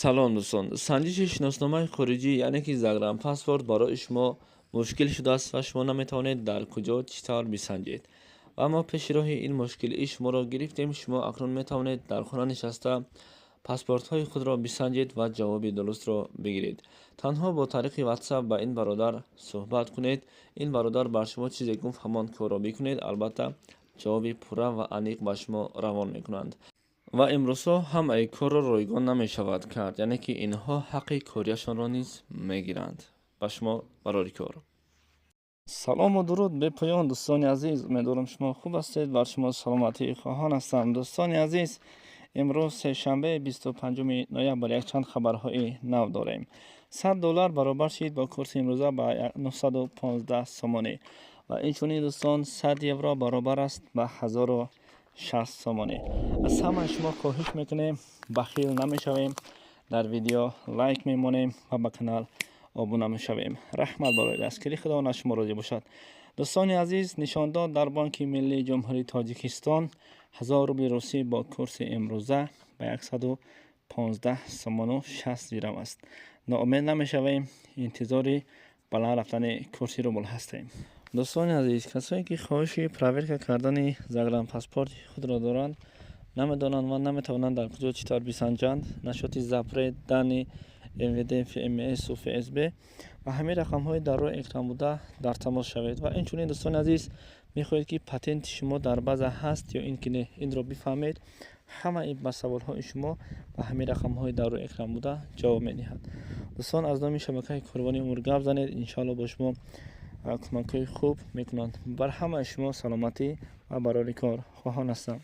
Салом, дӯстон! Санҷиши шиносномаи хориҷӣ, яъне ки загранпаспорт, барои шумо мушкил шудааст ва шумо наметавонед дар куҷо, чӣ тавр бисанҷед. Ва мо пеши роҳи ин мушкилии шуморо гирифтем. Шумо акнун метавонед дар хона нишаста паспортҳои худро бисанҷед ва ҷавоби дурустро бигиред. Танҳо бо тариқи WhatsApp ба ин бародар суҳбат кунед. Ин бародар бар шумо чизе гуфт, ҳамон корро бикунед. Албатта, ҷавоби пурра ва аниқ ба шумо равон мекунанд. Ва имрӯзҳо ҳамаи корро ройгон намешавад кард, яъне ки инҳо ҳаққи корияшонро низ мегиранд. Ба шумо барори кор. Салому дуруд бепоён, дӯстони азиз! Умедворам, шумо хуб ҳастед. Бар шумо саломатӣ хоҳон ҳастам. Дӯстони азиз, имрӯз сешанбе, 25 ноябр, якчанд хабарҳои нав дорем. 100 доллар баробар шид бо курси имрӯза ба 915 сомонӣ. Ва инчунин, дӯстон, 100 евро баробар аст ба 1060 сомонӣ. Аз ҳамаи шумо хоҳиш мекунем, бахил намешавем, дар видео лайк мемонем ва ба канал обуна мешавем. Раҳмат барои дастгирӣ, Худованд аз шумо розӣ бошад. Дӯстони азиз, нишондод дар Бонки миллии Ҷумҳурии Тоҷикистон: 1000 рубли русӣ бо курси имрӯза ба 115 сомону 60 дирам аст. Ноумед намешавем, интизори баланд рафтани курси рубл ҳастем. Дӯстони азиз, касое ки хоҳиши проверка кардани загранпаспорти худро доранд, намедонанд ва наметавонанд дар куҷо, чӣ тавр бисанҷанд насчёти запрет данные МВД, ФМС у ФСБ, ба ҳамин рақамҳои дар рӯи экран буда дар тамос шавед. Ва инчунин, дӯстони азиз, мехоҳед ки патенти шумо дар база ҳаст ё ин ки не, инро бифаҳмед, ҳамаи ба саволҳои шумо ба ҳамин рақамҳои дар рӯи экран буда ҷавоб медиҳад. Дӯстон, аз номи шабакаи Корвони умр гап занед, иншоалло бо шумо кӯмакҳои хуб мекунанд. Бар ҳамаи шумо саломатӣ ва барори кор хоҳон ҳастам.